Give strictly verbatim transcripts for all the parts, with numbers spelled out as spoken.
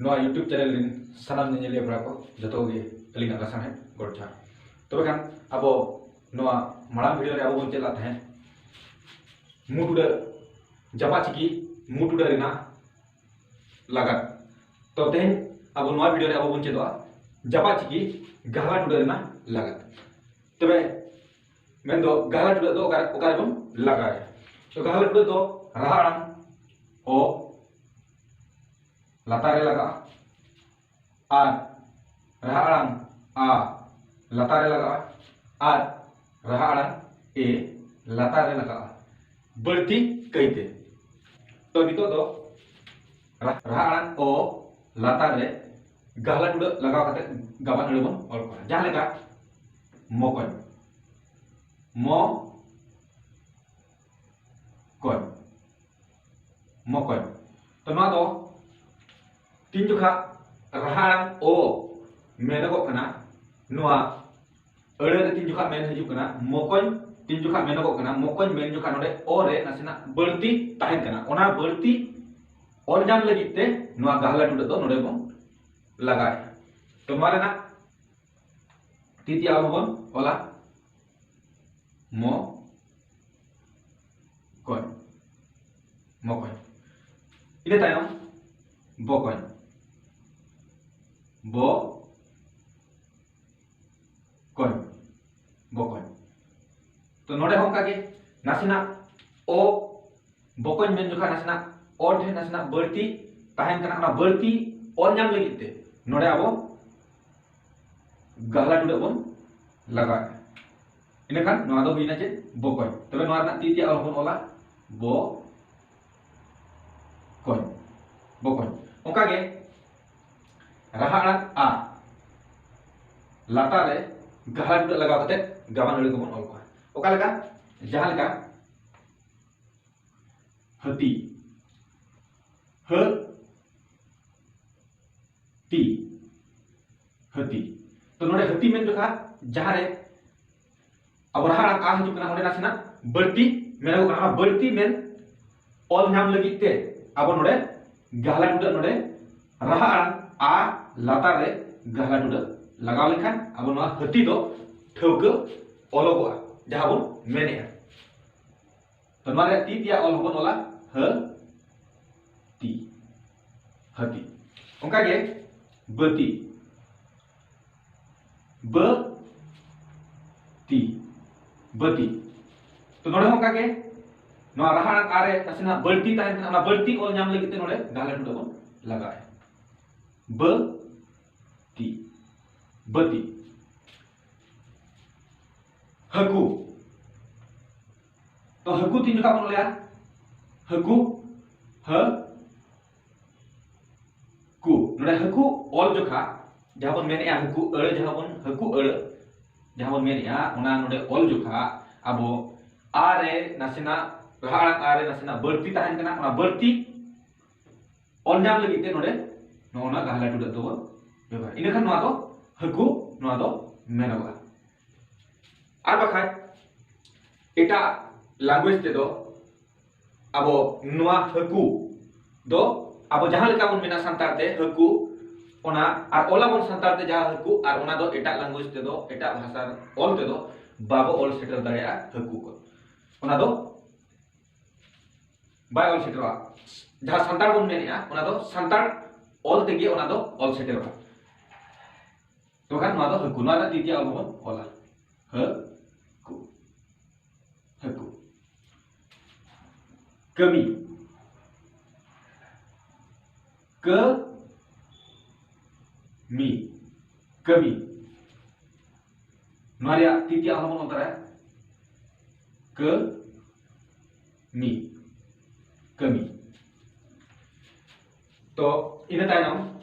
ᱱᱚᱣᱟ YouTube channel ᱨᱮᱱ ᱥᱟᱱᱟᱢ ᱧᱮᱧᱮᱞᱤᱭᱟᱹ ᱵᱚᱭᱦᱟ ᱠᱚ ᱡᱚᱛᱚ ᱠᱚᱜᱮ ᱟᱹᱞᱤᱧᱟᱜ ᱞᱟᱥᱟᱲᱦᱮᱫ ᱜᱚᱰ ᱡᱚᱦᱟᱨ᱾ ᱛᱚᱵᱮ ᱠᱷᱟᱱ ᱟᱵᱚ ᱱᱚᱣᱟ ᱢᱟᱲᱟᱝ video ᱨᱮ ᱟᱵᱚ ᱵᱚᱱ ᱪᱮᱫ ᱞᱮᱫ ᱛᱟᱦᱮᱸᱫ ᱢᱩ ᱴᱩᱰᱟᱹᱜ ᱡᱟᱯᱟᱜ ᱪᱤᱠᱤ ᱢᱩ ᱴᱩᱰᱟᱹᱜ ᱨᱮᱱᱟᱜ ᱞᱟᱜᱟᱛ᱾ ᱛᱚ ᱛᱮᱦᱮᱧ ᱟᱵᱚ ᱱᱚᱣᱟ video ᱨᱮ ᱟᱵᱚ ᱵᱚᱱ ᱪᱮᱫᱚᱜᱼᱟ ᱡᱟᱯᱟᱜ ᱪᱤᱠᱤ ᱜᱟᱦᱞᱟ ᱴᱩᱰᱟᱹᱜ ᱨᱮᱱᱟᱜ ᱞᱟᱜᱟᱛ᱾ ᱛᱚᱵᱮ ᱢᱮᱱᱫᱚ ᱜᱟᱦᱞᱟ ᱴᱩᱰᱟᱹᱜ ᱫᱚ ᱚᱠᱟᱨᱮ, ᱚᱠᱟᱨᱮᱵᱚᱱ ᱞᱟᱜᱟᱣᱟ? ᱛᱚ ᱜᱟᱦᱞᱟ ᱴᱩᱰᱟᱹᱜ ᱫᱚ ᱨᱟᱦᱟ ᱟᱲᱟᱝ ᱚ ᱞᱟᱛᱟᱨ ᱨᱮ ᱞᱟᱜᱟᱜᱼᱟ ᱟᱨ ᱨᱟᱦᱟ ᱟᱲᱟᱝ ᱟ ᱞᱟᱛᱟᱨ ᱨᱮ ᱞᱟᱜᱟᱜᱼᱟ ᱟᱨ ᱨᱟᱦᱟ ᱟᱲᱟᱝ ᱮ ᱞᱟᱛᱟᱨ ᱨᱮ ᱞᱟᱜᱟᱜᱼᱟ, ᱵᱟᱹᱲᱛᱤ ᱠᱟᱭᱛᱮ᱾ ᱛᱚ ᱱᱤᱛᱚᱜ ᱫᱚ ᱨᱟ-, ᱨᱟᱦᱟ ᱟᱲᱟᱝ ᱚ ᱞᱟᱛᱟᱨ ᱨᱮ ᱜᱟᱦᱞᱟ ᱴᱩᱰᱟᱹᱜ ᱞᱟᱜᱟᱣ ᱠᱟᱛᱮ ᱜᱟᱵᱟᱱ ᱟᱹᱲᱟᱹ ᱵᱚᱱ ᱚᱞ ᱠᱚᱣᱟ, ᱡᱟᱦᱟᱸ ᱞᱮᱠᱟ ᱢᱚᱠᱚᱧ, ᱢᱚ ᱠᱚᱧ, ᱢᱚᱠᱚᱧ᱾ ᱛᱚ ᱱᱚᱣᱟ ᱫᱚ ᱛᱤᱱ ᱡᱚᱠᱷᱟ ᱨᱟᱦᱟ ᱟᱲᱟᱝ ᱚ ᱢᱮᱱᱚᱜᱚᱜ ᱠᱟᱱᱟ, ᱱᱚᱣᱟ ᱟᱹᱲᱟᱹ ᱨᱮ ᱛᱤᱱ ᱡᱚᱠᱷᱟ ᱢᱮᱱ ᱦᱤᱡᱩᱜ ᱠᱟᱱᱟ ᱢᱚᱠᱚᱧ, ᱛᱤᱱ ᱡᱚᱠᱷᱟ ᱢᱮᱱᱚᱜᱚᱜ ᱠᱟᱱᱟ ᱢᱚᱠᱚᱧ ᱢᱮᱱ ᱡᱚᱠᱷᱟ ᱱᱚᱰᱮ ᱚ ᱨᱮ ᱱᱟᱥᱮᱱᱟᱜ ᱵᱟᱹᱲᱛᱤ ᱛᱟᱦᱮᱱ ᱠᱟᱱᱟ, ᱚᱱᱟ ᱵᱟᱹᱲᱛᱤ ᱚᱞ ᱧᱟᱢ ᱞᱟᱹᱜᱤᱫ ᱛᱮ ᱱᱚᱣᱟ ᱜᱟᱦᱞᱟ ᱴᱩᱰᱟᱹᱜ ᱫᱚ ᱱᱚᱰᱮ ᱵᱚᱱ ᱞᱟᱜᱟᱣᱮᱫᱼᱟ᱾ ᱛᱚ ᱱᱚᱣᱟ ᱨᱮᱱᱟᱜ ᱛᱤ ᱛᱮ ᱟᱵᱚ ᱵᱚᱱ ᱚᱞᱟ ᱢᱚ ᱠᱚᱧ, ᱢᱚᱠᱚᱧ᱾ ᱤᱱᱟᱹ ᱛᱟᱭᱚᱢ ᱵᱚᱠᱚᱧ, ᱵᱚ ᱠᱚᱧ, ᱵᱚᱠᱚᱧ᱾ ᱛᱚ ᱱᱚᱰᱮ ᱦᱚᱸ ᱚᱱᱠᱟ ᱜᱮ ᱱᱟᱥᱮᱱᱟᱜ ᱚ ᱵᱚᱠᱚᱧ ᱢᱮᱱ ᱡᱚᱠᱷᱟᱡ ᱱᱟᱥᱮᱱᱟᱜ ᱚ ᱴᱷᱮᱱ ᱱᱟᱥᱮᱱᱟᱜ ᱵᱟᱹᱲᱛᱤ ᱛᱟᱦᱮᱱ ᱠᱟᱱᱟ, ᱚᱱᱟ ᱵᱟᱹᱲᱛᱤ ᱚᱞ ᱧᱟᱢ ᱞᱟᱹᱜᱤᱫ ᱛᱮ ᱱᱚᱰᱮ ᱟᱵᱚ ᱜᱟᱦᱞᱟ ᱴᱩᱰᱟᱹᱜ ᱵᱚᱱ ᱞᱟᱜᱟᱣᱮᱫᱼᱟ᱾ ᱤᱱᱟᱹᱠᱷᱟᱱ ᱱᱚᱣᱟ ᱫᱚ ᱦᱩᱭᱱᱟ ᱪᱮᱫ? ᱵᱚᱠᱚᱧ᱾ ᱛᱚᱵᱮ ᱱᱚᱣᱟ ᱨᱮᱱᱟᱜ ᱛᱤ ᱛᱮ ᱟᱨᱦᱚᱸ ᱵᱚᱱ ᱚᱞᱟ ᱵᱚ ᱠᱚᱧ, ᱵᱚᱠᱚᱧ᱾ ᱚᱱᱠᱟᱜᱮ ᱨᱟᱦᱟ ᱟᱲᱟᱝ ᱟ ᱞᱟᱛᱟᱨ ᱨᱮ ᱜᱟᱦᱞᱟ ᱴᱩᱰᱟᱹᱜ ᱞᱟᱜᱟᱣ ᱠᱟᱛᱮ ᱜᱟᱵᱟᱱ ᱟᱹᱲᱟᱹ ᱠᱚᱵᱚᱱ ᱚᱞ ᱠᱚᱣᱟ᱾ ᱚᱠᱟ ᱞᱮᱠᱟ? ᱡᱟᱦᱟᱸ ᱞᱮᱠᱟ ᱦᱟᱹᱛᱤ, ᱦᱟᱹ ᱛᱤ, ᱦᱟᱹᱛᱤ᱾ ᱛᱚ ᱱᱚᱰᱮ ᱦᱟᱹᱛᱤ ᱢᱮᱱ ᱡᱚᱠᱷᱟᱡ ᱡᱟᱦᱟᱸ ᱨᱮ ᱟᱵᱚ ᱨᱟᱦᱟ ᱟᱲᱟᱝ ᱟ ᱦᱤᱡᱩᱜ ᱠᱟᱱᱟ, ᱚᱸᱰᱮ ᱱᱟᱥᱮᱱᱟᱜ ᱵᱟᱹᱲᱛᱤ ᱢᱮᱱᱚᱜᱚᱜ ᱠᱟᱱᱟ᱾ ᱚᱱᱟ ᱵᱟᱹᱲᱛᱤ ᱢᱮᱱ ᱚᱞ ᱧᱟᱢ ᱞᱟᱹᱜᱤᱫ ᱛᱮ ᱟᱵᱚ ᱱᱚᱰᱮ ᱜᱟᱦᱞᱟ ᱴᱩᱰᱟᱹᱜ ᱱᱚᱰᱮ ᱨᱟᱦᱟ ᱟᱲᱟᱝ ᱟ ᱞᱟᱛᱟᱨ ᱨᱮ ᱜᱟᱦᱞᱟ ᱴᱩᱰᱟᱹᱜ ᱞᱟᱜᱟᱣ ᱞᱮᱠᱷᱟᱱ ᱟᱵᱚ ᱱᱚᱣᱟ ᱦᱟᱹᱛᱤ ᱫᱚ ᱴᱷᱟᱹᱣᱠᱟᱹ ᱚᱞᱚᱜᱚᱜᱼᱟ, ᱡᱟᱦᱟᱸ ᱵᱚᱱ ᱢᱮᱱᱮᱜᱼᱟ᱾ ᱛᱚ ᱱᱚᱣᱟ ᱨᱮᱭᱟᱜ ᱛᱤ ᱛᱮᱭᱟᱜ ᱚᱞ ᱦᱚᱸᱵᱚᱱ ᱚᱞᱟ ᱦᱟᱹ ᱛᱤ, ᱦᱟᱹᱛᱤ᱾ ᱚᱱᱠᱟ ᱜᱮ ᱵᱟᱹᱛᱤ, ᱵᱟᱹ ᱛᱤ, ᱵᱟᱹᱛᱤ᱾ ᱛᱚ ᱱᱚᱰᱮ ᱦᱚᱸ ᱚᱱᱠᱟ ᱜᱮ ᱱᱚᱣᱟ ᱨᱟᱦᱟ ᱟᱲᱟᱝ ᱟ ᱨᱮ ᱱᱟᱥᱮᱱᱟᱜ ᱵᱟᱹᱲᱛᱤ ᱛᱟᱦᱮᱱ ᱠᱟᱱᱟ, ᱚᱱᱟ ᱵᱟᱹᱲᱛᱤ ᱚᱞ ᱧᱟᱢ ᱞᱟᱹᱜᱤᱫ ᱛᱮ ᱱᱚᱰᱮ ᱜᱟᱦᱞᱟ ᱴᱩᱰᱟᱹᱜ ᱵᱚᱱ ᱞᱟᱜᱟᱣᱮᱜᱼᱟ᱾ ᱵᱟᱹ ᱛᱤ, ᱵᱟᱹᱛᱤ᱾ ᱦᱟᱹᱠᱩ᱾ ᱛᱚ ᱦᱟᱹᱠᱩ ᱛᱤᱱ ᱡᱚᱠᱷᱟ ᱵᱚᱱ ᱚᱞᱮᱜᱼᱟ? ᱦᱟᱹᱠᱩ, ᱦᱟᱹ ᱠᱩ᱾ ᱱᱚᱰᱮ ᱦᱟᱹᱠᱩ ᱚᱞ ᱡᱚᱠᱷᱟ ᱡᱟᱦᱟᱸ ᱵᱚᱱ ᱢᱮᱱᱮᱜᱼᱟ ᱦᱟᱹᱠᱩ ᱟᱹᱲᱟᱹ, ᱡᱟᱦᱟᱸ ᱵᱚᱱ ᱦᱟᱹᱠᱩ ᱟᱹᱲᱟᱹ ᱡᱟᱦᱟᱸ ᱵᱚᱱ ᱢᱮᱱᱮᱜᱼᱟ, ᱚᱱᱟ ᱱᱚᱰᱮ ᱚᱞ ᱡᱚᱠᱷᱟ ᱟᱵᱚ ᱟ ᱨᱮ ᱱᱟᱥᱮᱱᱟᱜ, ᱨᱟᱦᱟ ᱟᱲᱟᱝ ᱟ ᱨᱮ ᱱᱟᱥᱮᱱᱟᱜ ᱵᱟᱹᱲᱛᱤ ᱛᱟᱦᱮᱱ ᱠᱟᱱᱟ, ᱚᱱᱟ ᱵᱟᱹᱲᱛᱤ ᱚᱞ ᱧᱟᱢ ᱞᱟᱹᱜᱤᱫ ᱛᱮ ᱱᱚᱰᱮ ᱱᱚᱜᱼᱚ ᱱᱟ ᱜᱟᱦᱞᱟ ᱴᱩᱰᱟᱹᱜ ᱫᱚᱵᱚᱱ ᱵᱮᱵᱚᱦᱟᱨᱟ᱾ ᱤᱱᱟᱹᱠᱷᱟᱱ ᱱᱚᱣᱟ ᱫᱚ ᱦᱟᱹᱠᱩ, ᱱᱚᱣᱟ ᱫᱚ ᱢᱮᱱᱚᱜᱚᱜᱼᱟ᱾ ᱟᱨ ᱵᱟᱠᱷᱟᱡ ᱮᱴᱟᱜ language ᱛᱮᱫᱚ ᱟᱵᱚ ᱱᱚᱣᱟ ᱦᱟᱹᱠᱩ ᱫᱚ ᱟᱵᱚ ᱡᱟᱦᱟᱸ ᱞᱮᱠᱟ ᱵᱚᱱ ᱢᱮᱱᱟ ᱥᱟᱱᱛᱟᱲ ᱛᱮ ᱦᱟᱹᱠᱩ, ᱚᱱᱟ ᱟᱨ ᱚᱞᱟᱵᱚᱱ ᱥᱟᱱᱛᱟᱲ ᱛᱮ ᱡᱟᱦᱟᱸ ᱦᱟᱹᱠᱩ, ᱟᱨ ᱚᱱᱟ ᱫᱚ ᱮᱴᱟᱜ language ᱛᱮᱫᱚ, ᱮᱴᱟᱜ ᱵᱷᱟᱥᱟ ᱚᱞ ᱛᱮᱫᱚ ᱵᱟᱵᱚ ᱚᱞ ᱥᱮᱴᱮᱨ ᱫᱟᱲᱮᱭᱟᱜᱼᱟ ᱦᱟᱹᱠᱩ ᱠᱚ᱾ ᱚᱱᱟ ᱫᱚ ᱵᱟᱭ ᱚᱞ ᱥᱮᱴᱮᱨᱚᱜᱼᱟ᱾ ᱡᱟᱦᱟᱸ ᱥᱟᱱᱛᱟᱲ ᱵᱚᱱ ᱢᱮᱱᱮᱜᱼᱟ, ᱚᱱᱟ ᱫᱚ ᱥᱟᱱᱛᱟᱲ ᱚᱞ ᱛᱮᱜᱮ ᱚᱱᱟ ᱫᱚ ᱚᱞ ᱥᱮᱴᱮᱨᱚᱜᱼᱟ᱾ ᱛᱚ ᱠᱷᱟᱱ ᱱᱚᱣᱟ ᱫᱚ ᱦᱟᱹᱠᱩ, ᱱᱚᱣᱟ ᱨᱮᱱᱟᱜ ᱛᱤᱛᱤᱭᱟ ᱚᱞ ᱵᱚᱱ ᱚᱞᱟ᱾ ᱦᱟᱹᱠᱩ, ᱦᱟᱹᱠᱩ᱾ ᱠᱟᱹᱢᱤ, ᱠᱟᱹᱢᱤ, ᱠᱟᱹᱢᱤ᱾ ᱱᱚᱣᱟ ᱨᱮᱭᱟᱜ ᱛᱤᱛᱤᱭᱟ ᱚᱞ ᱵᱚᱱ ᱚᱞ ᱛᱚᱨᱟᱭᱟ᱾ ᱠᱟᱹᱢᱤ, ᱠᱟᱹᱢᱤ᱾ ᱛᱚ ᱤᱱᱟᱹ ᱛᱟᱭᱱᱚᱢ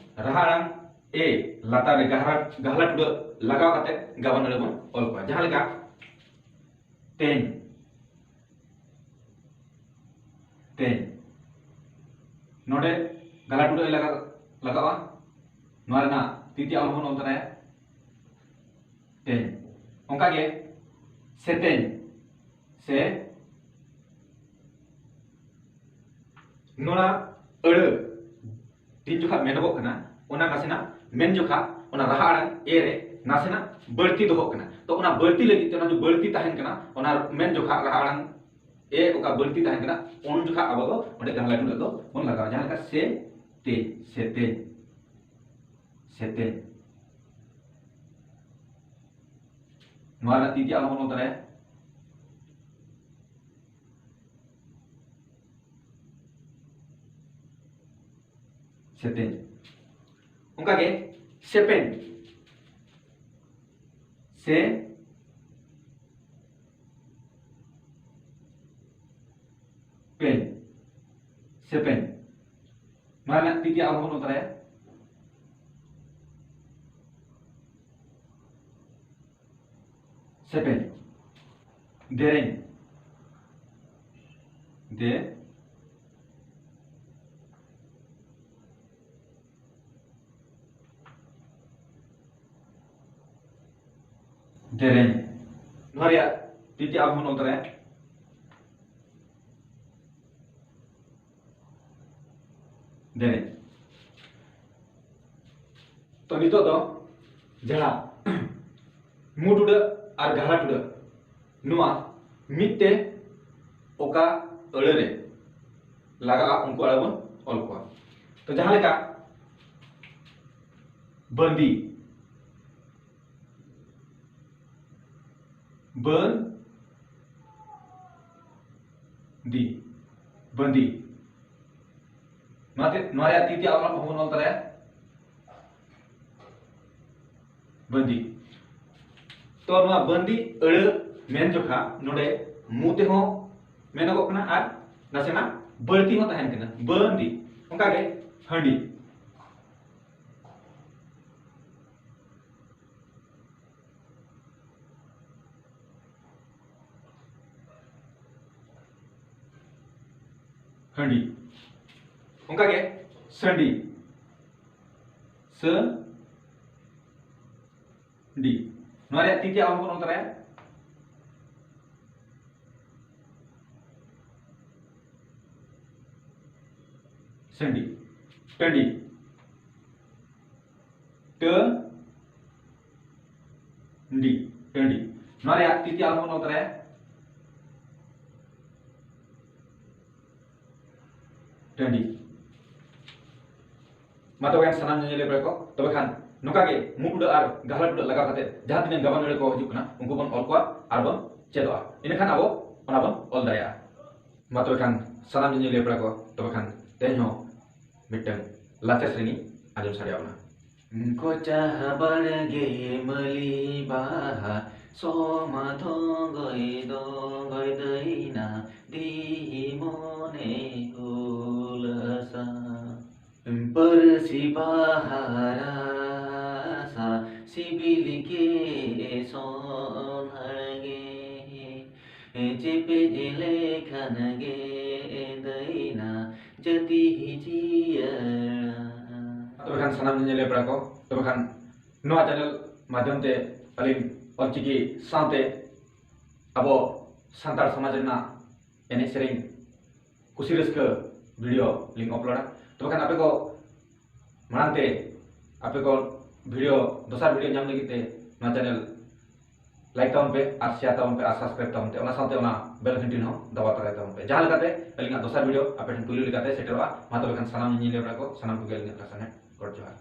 ᱨᱟᱦᱟ ᱟᱲᱟᱝ ᱮ ᱞᱟᱛᱟᱨ ᱨᱮ ᱜᱟᱦᱞᱟ, ᱜᱟᱦᱞᱟ ᱴᱩᱰᱟᱹᱜ ᱞᱟᱜᱟᱣ ᱠᱟᱛᱮ ᱜᱟᱵᱟᱱ ᱟᱹᱲᱟᱹ ᱵᱚᱱ ᱚᱞ ᱠᱚᱣᱟ᱾ ᱡᱟᱦᱟᱸ ᱞᱮᱠᱟ ᱛᱮᱧ, ᱛᱮᱧ᱾ ᱱᱚᱰᱮ ᱜᱟᱦᱞᱟ ᱴᱩᱰᱟᱹᱜ ᱞᱟᱜᱟᱣ, ᱞᱟᱜᱟᱣᱟ᱾ ᱱᱚᱣᱟ ᱨᱮᱱᱟᱜ ᱛᱤᱛᱤᱭᱟ ᱚᱞ ᱵᱚᱱ ᱚᱞ ᱛᱚᱨᱟᱭᱟ᱾ ᱛᱮᱧ᱾ ᱚᱱᱠᱟ ᱜᱮ ᱥᱮᱛᱮᱧ ᱥᱮ ᱱᱚᱣᱟ ᱟᱹᱲᱟᱹ, ᱛᱤᱱ ᱡᱚᱠᱷᱟ ᱢᱮᱱᱚᱜᱚᱜ ᱠᱟᱱᱟ, ᱚᱱᱟ ᱱᱟᱥᱮᱱᱟᱜ ᱢᱮᱱ ᱡᱚᱠᱷᱟ ᱚᱱᱟ ᱨᱟᱦᱟ ᱟᱲᱟᱝ ᱮ ᱨᱮ ᱱᱟᱥᱮᱱᱟᱜ ᱵᱟᱹᱲᱛᱤ ᱫᱚᱦᱚᱜ ᱠᱟᱱᱟ᱾ ᱛᱚ, ᱚᱱᱟ ᱵᱟᱹᱲᱛᱤ ᱞᱟᱹᱜᱤᱫ ᱛᱮ ᱚᱱᱟ ᱫᱚ ᱵᱟᱹᱲᱛᱤ ᱛᱟᱦᱮᱱ ᱠᱟᱱᱟ, ᱚᱱᱟ ᱢᱮᱱ ᱡᱚᱠᱷᱟ ᱨᱟᱦᱟ ᱟᱲᱟᱝ ᱮ ᱚᱠᱟ ᱵᱟᱹᱲᱛᱤ ᱛᱟᱦᱮᱱ ᱠᱟᱱᱟ, ᱩᱱ ᱡᱚᱠᱷᱟ ᱟᱵᱚ ᱫᱚ ᱚᱸᱰᱮ ᱜᱟᱦᱞᱟ ᱴᱩᱰᱟᱹᱜ ᱫᱚ ᱵᱚᱱ ᱞᱟᱜᱟᱣᱟ, ᱡᱟᱦᱟᱸ ᱞᱮᱠᱟ ᱥᱮ ᱛᱮ, ᱥᱮ ᱛᱮ, ᱥᱮ ᱛᱮ᱾ ᱱᱚᱣᱟ ᱨᱮᱱᱟᱜ ᱛᱤ ᱛᱮ ᱟᱨᱦᱚᱸ ᱵᱚᱱ ᱚᱞ ᱫᱟᱲᱮᱭᱟᱜᱼᱟ᱾ ᱥᱮᱛᱮᱧ᱾ ᱚᱱᱠᱟᱜᱮ ᱥᱮᱯᱮᱧ᱾ ᱥᱮ ᱯᱮᱧ᱾ ᱥᱮᱯᱮᱧ᱾ ᱱᱚᱣᱟ ᱨᱮᱱᱟᱜ ᱛᱤ ᱛᱮ ᱟᱨᱦᱚᱸ ᱵᱚᱱ ᱚᱞ ᱫᱟᱲᱮᱭᱟᱜᱼᱟ᱾ ᱥᱮᱯᱮᱧ᱾ ᱫᱮᱨᱮᱧ᱾ ᱫᱮ ᱫᱮᱨᱮᱧ᱾ ᱱᱚᱣᱟ ᱨᱮᱭᱟᱜ ᱛᱤ ᱛᱮ ᱟᱨᱦᱚᱸ ᱵᱚᱱ ᱚᱞ ᱫᱟᱲᱮᱭᱟᱜᱼᱟ᱾ ᱫᱮᱨᱮᱧ᱾ ᱛᱚ, ᱱᱤᱛᱚᱜ ᱫᱚ ᱡᱟᱦᱟᱸ ᱢᱩ ᱴᱩᱰᱟᱹᱜ ᱟᱨ ᱜᱟᱦᱞᱟ ᱴᱩᱰᱟᱹᱜ, ᱱᱚᱣᱟ ᱢᱤᱫ ᱛᱮ ᱚᱠᱟ ᱟᱹᱲᱟᱹ ᱨᱮ ᱞᱟᱜᱟᱜᱼᱟ, ᱩᱱᱠᱩ ᱟᱹᱲᱟᱹ ᱵᱚᱱ ᱚᱞ ᱠᱚᱣᱟ᱾ ᱛᱚ, ᱡᱟᱦᱟᱸ ᱞᱮᱠᱟ ᱵᱟᱹᱱᱫᱤ, ᱵᱟᱹᱱ ᱫᱤ, ᱵᱟᱹᱱᱫᱤ᱾ ᱱᱚᱣᱟ ᱛᱮ, ᱱᱚᱣᱟ ᱨᱮᱭᱟᱜ ᱛᱤ ᱛᱮ ᱟᱵᱚ ᱦᱚᱸᱵᱚᱱ ᱚᱞ ᱫᱟᱲᱮᱭᱟᱜᱼᱟ, ᱵᱟᱹᱱᱫᱤ᱾ ᱛᱚ, ᱱᱚᱣᱟ ᱵᱟᱹᱱᱫᱤ ᱟᱹᱲᱟᱹ ᱢᱮᱱ ᱡᱚᱠᱷᱟ ᱱᱚᱰᱮ ᱢᱩ ᱛᱮᱦᱚᱸ ᱢᱮᱱᱚᱜᱚᱜ ᱠᱟᱱᱟ ᱟᱨ ᱱᱟᱥᱮᱱᱟᱜ ᱵᱟᱹᱲᱛᱤ ᱦᱚᱸ ᱛᱟᱦᱮᱱ ᱠᱟᱱᱟ, ᱵᱟᱹᱱᱫᱤ᱾ ᱚᱱᱠᱟᱜᱮ ᱦᱟᱺᱰᱤ᱾ ᱦᱟᱺᱰᱤ᱾ ᱚᱱᱠᱟᱜᱮ ᱥᱟᱺᱰᱤ᱾ ᱥᱟᱺᱰᱤ᱾ ᱱᱚᱣᱟ ᱨᱮᱭᱟᱜ ᱛᱤ ᱛᱮ ᱟᱵᱚ ᱵᱚᱱ ᱚᱞ ᱛᱚᱨᱟᱭᱟ᱾ ᱥᱟᱺᱰᱤ᱾ ᱴᱟᱺᱰᱤ, ᱴᱟᱺᱰᱤ, ᱴᱟᱺᱰᱤ᱾ ᱱᱚᱣᱟ ᱨᱮᱭᱟᱜ ᱛᱤᱛᱤ ᱟᱞᱚ ᱵᱚᱱ ᱚᱞ ᱛᱚᱨᱟᱭᱟ᱾ ᱴᱟᱺᱰᱤ᱾ ᱢᱟ ᱛᱚᱵᱮ ᱠᱷᱟᱱ ᱥᱟᱱᱟᱢ ᱧᱮᱧᱮᱞᱤᱭᱟᱹ ᱯᱮᱲᱟ ᱠᱚ, ᱛᱚᱵᱮ ᱠᱷᱟᱱ ᱱᱚᱝᱠᱟ ᱜᱮ ᱢᱩ ᱴᱩᱰᱟᱹᱜ ᱟᱨ ᱜᱟᱦᱞᱟ ᱴᱩᱰᱟᱹᱜ ᱞᱟᱜᱟᱣ ᱠᱟᱛᱮ ᱡᱟᱦᱟᱸ ᱛᱤᱱᱟᱹᱜ ᱜᱟᱵᱟᱱ ᱟᱹᱲᱟᱹ ᱠᱚ ᱦᱤᱡᱩᱜ ᱠᱟᱱᱟ, ᱩᱱᱠᱩ ᱵᱚᱱ ᱚᱞ ᱠᱚᱣᱟ ᱟᱨ ᱵᱚᱱ ᱪᱮᱫᱚᱜᱼᱟ᱾ ᱤᱱᱟᱹᱠᱷᱟᱱ ᱟᱵᱚ ᱚᱱᱟ ᱵᱚᱱ ᱚᱞ ᱫᱟᱲᱮᱭᱟᱜᱼᱟ᱾ ᱢᱟ ᱛᱚᱵᱮ ᱠᱷᱟᱱ ᱥᱟᱱᱟᱢ ᱧᱮᱧᱮᱞᱤᱭᱟᱹ ᱯᱮᱲᱟ ᱠᱚ, ᱛᱚᱵᱮ ᱠᱷᱟᱱ ᱛᱮᱦᱮᱧ ᱦᱚᱸ ᱢᱤᱫᱴᱟᱝ ᱞᱟᱪᱟᱨ ᱥᱮᱨᱮᱧ ᱤᱧ ᱟᱸᱡᱚᱢ ᱥᱟᱰᱮ ᱟᱵᱚᱱᱟ᱾ ᱠᱚᱪᱟ ᱵᱟᱲᱜᱮ ᱢᱟᱹᱞᱤ ᱵᱟᱦᱟ, ᱥᱚᱢᱟ ᱫᱚᱸᱜᱚᱭ ᱫᱚᱸᱜᱚᱭ ᱫᱟᱹᱭᱱᱟ, ᱫᱤᱦᱤ ᱢᱚᱱᱮ ᱦᱩᱞᱟᱹᱥᱟ᱾ ᱯᱟᱹᱨᱥᱤ ᱵᱟᱦᱟ ᱨᱟᱥᱟ, ᱥᱤᱵᱤᱞ ᱜᱮ ᱥᱚᱸᱫᱷᱟᱲ ᱜᱮ, ᱪᱮᱯᱮᱡ ᱞᱮᱠᱷᱟᱱ ᱜᱮ ᱫᱟᱹᱭᱱᱟ ᱡᱟᱹᱛᱤ ᱡᱤᱭᱟᱹᱲᱟ᱾ ᱛᱚᱵᱮ ᱠᱷᱟᱱ ᱥᱟᱱᱟᱢ ᱧᱮᱧᱮᱞᱤᱭᱟᱹ ᱯᱮᱲᱟ ᱠᱚ, ᱛᱚᱵᱮ ᱠᱷᱟᱱ ᱱᱚᱣᱟ ᱪᱮᱱᱮᱞ ᱢᱟᱫᱽᱫᱷᱚᱢ ᱛᱮ ᱟᱹᱞᱤᱧ ᱚᱞᱪᱤᱠᱤ ᱥᱟᱶᱛᱮ ᱟᱵᱚ ᱥᱟᱱᱛᱟᱲ ᱥᱚᱢᱟᱡᱽ ᱨᱮᱱᱟᱜ ᱮᱱᱮᱡ ᱥᱮᱨᱮᱧ ᱠᱩᱥᱤ ᱨᱟᱹᱥᱠᱟᱹ ᱵᱷᱤᱰᱤᱭᱳ ᱞᱤᱧ ᱟᱯᱞᱳᱰᱟ᱾ ᱛᱚᱵᱮ ᱠᱷᱟᱱ ᱟᱯᱮ ᱠᱚ ᱢᱟᱲᱟᱝ ᱛᱮ ᱟᱯᱮ ᱠᱚ ᱵᱷᱤᱰᱤᱭᱳ, ᱫᱚᱥᱟᱨ ᱵᱷᱤᱰᱤᱭᱳ ᱧᱟᱢ ᱞᱟᱹᱜᱤᱫ ᱛᱮ ᱱᱚᱣᱟ ᱪᱮᱱᱮᱞ ᱞᱟᱭᱤᱠ ᱛᱟᱵᱚᱱ ᱯᱮ ᱟᱨ ᱥᱮᱭᱟᱨ ᱛᱟᱵᱚᱱ ᱯᱮ ᱟᱨ ᱥᱟᱵᱥᱠᱨᱟᱭᱤᱵ ᱛᱟᱵᱚᱱ ᱯᱮ, ᱚᱱᱟ ᱥᱟᱶᱛᱮ ᱚᱱᱟ ᱵᱮᱞ ᱜᱷᱟᱱᱴᱤ ᱦᱚᱸ ᱫᱟᱵᱟᱣ ᱛᱟᱨᱟᱭ ᱛᱟᱵᱚᱱ ᱯᱮ, ᱡᱟᱦᱟᱸ ᱞᱮᱠᱟᱛᱮ ᱟᱹᱞᱤᱧᱟᱜ ᱫᱚᱥᱟᱨ ᱵᱷᱤᱰᱤᱭᱳ ᱟᱯᱮ ᱴᱷᱮᱱ ᱯᱩᱭᱞᱩ ᱞᱮᱠᱟᱛᱮ ᱥᱮᱴᱮᱨᱚᱜᱼᱟ᱾ ᱢᱟ ᱛᱚᱵᱮ ᱠᱷᱟᱱ ᱥᱟᱱᱟᱢ ᱧᱮᱧᱮᱞᱤᱭᱟᱹ ᱯᱮᱲᱟ ᱠᱚ ᱥᱟᱱᱟᱢ ᱠᱚᱜᱮ ᱟᱹᱞᱤᱧᱟᱜ ᱯᱟᱦᱴᱟ ᱥᱮᱱ ᱜᱚᱰ ᱡᱚᱦᱟᱨ᱾